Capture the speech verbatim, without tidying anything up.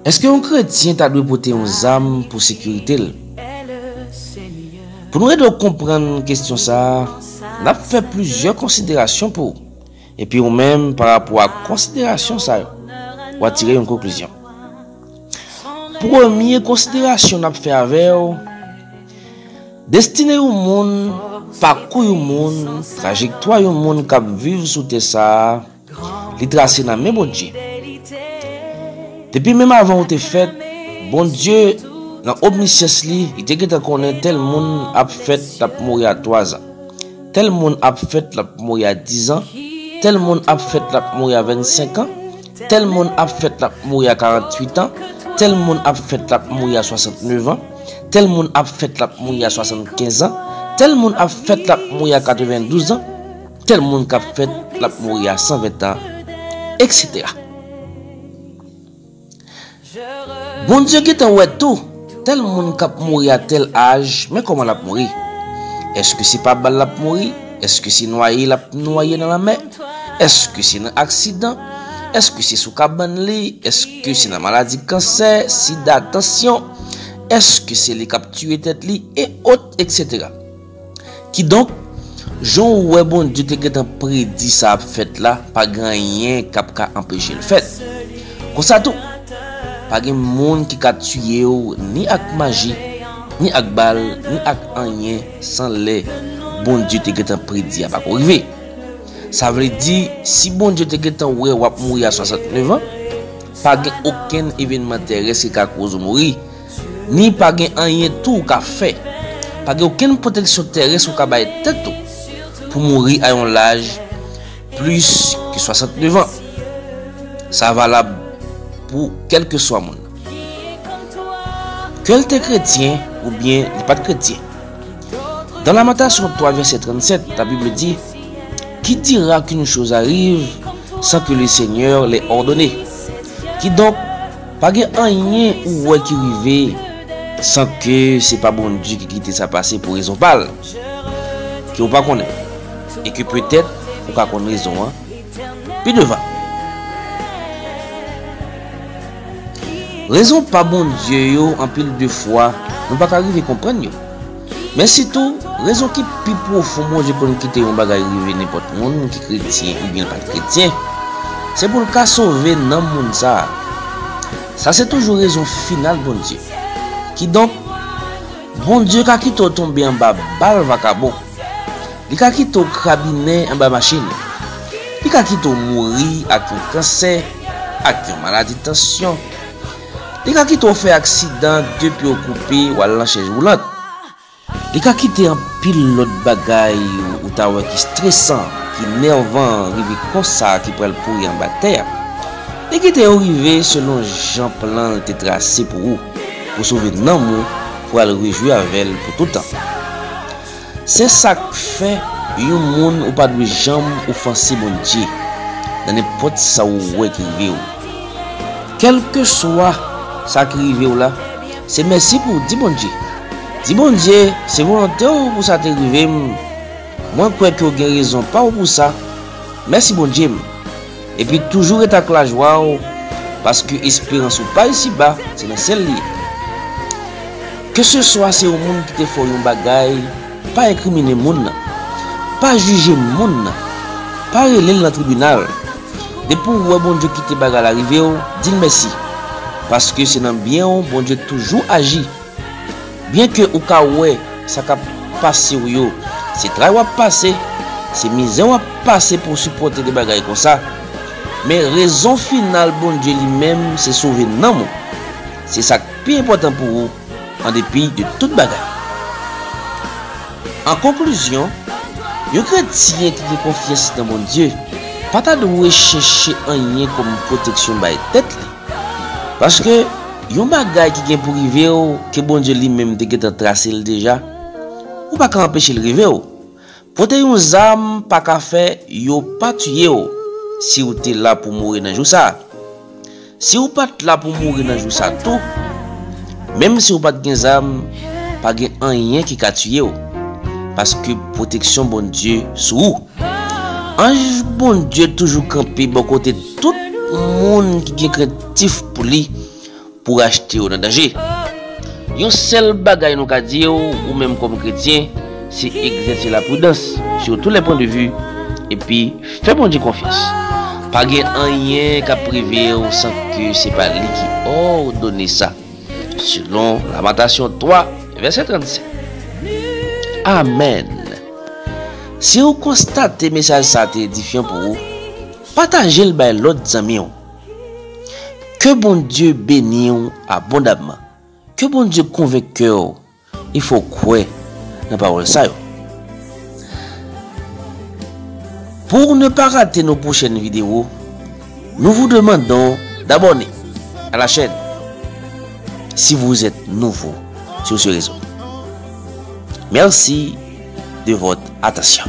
Èske yon kretyen ta dwe pote yon zam pou sekirite l? Pou nou ede w konprann kesyon sa a, n ap fè plizyè konsiderasyon pou ou. Epi ou menm, pa rapò ak konsiderasyon sa yo, w a tire yon konklizyon. Premye konsiderasyon n ap fè avè w, destine yon moun, pakou yon moun, trajektwa yon moun k ap viv sou tè sa a, li trase nan men Bondye. Depi menm avan ou te fèt, Bondye, nan omnisyans li, li te gentan konnen tèl moun ap fèt l ap mouri a twazan. Tèl moun ap fèt l ap mouri a dizan. Tèl moun ap fèt l ap mouri a vennsenk an. Tèl moun ap fèt l ap mouri a karanntuit an. Tèl moun ap fèt l ap mouri a swasantnèf an. Tèl moun ap fèt l ap mouri a swasannkenz an. Tèl moun ap fèt l ap mouri a katrevendouz an. Tèl moun k ap fèt l ap mouri a sanven an, etsetera. Bondye gentan wè tou, tèl moun k ap mouri a tèl aj, men kòman l ap mouri. Èske se pa bal l ap mouri? Èske se nwaye l ap nwaye nan lanmè? Èske se nan aksidan? Èske se sou kabann li? Èske se nan maladi kansè, sida, tansyon? Èske se li k ap tiye tèt li? E ot, etsetera. Kidonk, jan w wè Bondye te gentan predi sa ap fèt la, pa gen anyen k ap ka anpeche l fèt. Konsa tou, pa gen moun ki ka tiye w ni ak maji, ni ak bal, ni ak anyen san lè Bondye te gentan predi a pako rive. Sa vle di, si Bondye te gentan wè w ap mouri a swasantnèf an, pa gen okenn evènman terès ki ka koz ou mouri, ni pa gen anyen tou ou ka fè. Pa gen okenn pwoteksyon terès ou ka bay tèt ou pou mouri a yon laj plis ke swasantnèf an. Sa valab pou kèlkeswa moun. Ke l te kretyen oubyen li pa t kretyen. Dans Lamentations trois, verset trente-sept, la Bible dit, Qui dira qu'une chose arrive sans que le Seigneur l'ait ordonnée? Kidonk, pa gen anyen ou wè ki rive san ke se pa Bondye ki kite sa pase pou rezon pa l, ke ou pa konnen, e ke petèt ou ka konn rezon an pi devan. Rezon pa Bondye yo, anpil de fwa, nou pa ka rive konprann yo. Men sitou, rezon ki pi pwofon Bondye konn kite yon bagay rive nenpòt moun, ki kretyen oubyen l pa t kretyen, se pou l ka sove nanm moun sa a. Sa se toujou rezon final Bondye. Kidonk, Bondye ka kite w tonbe anba bal vakabon. Li ka kite w krabinen anba machin. Li ka kite w mouri ak yon kansè, ak yon maladi tansyon. Li ka kite w fè aksidan, de pye w koupe, w al nan chèz woulant. Li ka kite anpil lòt bagay ou ta wè ki stresan, ki nèvan rive konsa ki pral pouri anba tè a. Li kite yo rive selon jan plan l te trase pou ou, pou sove nanm ou, pou al rejwi avè l pou toutan. Se sa k fè yon moun ou pa dwe janm ofanse Bondye nan nenpòt sa ou wè ki rive w. Kèlkeswa sa ki rive w la, se mèsi pou w di Bondye. Di Bondye, se volonte w pou sa te rive m. Mwen kwè ke w gen rezon pa w pou sa. Mèsi Bondye m. Epi toujou ret ak lajwa w, paske esperans ou pa isiba, se nan syèl li ye. Keseswa se yon moun ki te fè w yon bagay, pa enkrimine moun nan. Pa jije moun nan. Pa rele l nan tribinal. Depi w wè Bondye kite bagay la rive w, di l mèsi. Paske se nan byen w Bondye toujou aji. Byenke ou ka wè sa k ap pase w yo, se tray w ap pase, se mizè w ap pase pou w sipòte de bagay konsa, men rezon final Bondye li menm se sove nanm ou. Se sa k pi enpòtan pou ou, an depi de tout bagay. An konklizyon, yon kretyen ki gen konfyans nan Bondye pa ta dwe chèche anyen kòm pwoteksyon bay tèt li. Paske yon bagay ki gen pou rive w, ke Bondye li menm te gentan trase l deja, ou pa ka anpeche l rive w. Pote yon zam pa ka fè yo pa tiye w si w te la pou mouri nan jou sa a. Si w pa t la pou mouri nan jou sa tou, menm si w pa t gen zam, pa gen anyen ki ka tiye w, paske pwoteksyon Bondye sou ou. Anj Bondye toujou kanpe bò kote tout moun ki gen krentif pou li, pou rachte w nan danje. Yon sèl bagay nou ka di w, ou menm kòm kretyen, se egzèse lapridans sur tous les points de vue, epi fè Bondye konfyans. Pa gen anyen k ap rive w san ke se pa li ki òdone sa, selon Lamantasyon twa, vèsè trannsenk. Amèn. Si w konstate mesaj sa a te edifyan pou ou, pataje l bay lòt zanmi w. Ke Bondye beni w abondamman. Ke Bondye konvenk kè w e fè w kwè nan pawòl sa yo. Pour ne pas rater nos prochaines vidéos, nous vous demandons d'abonner à la chaîne si vous êtes nouveau sur ce réseau. Merci de votre attention.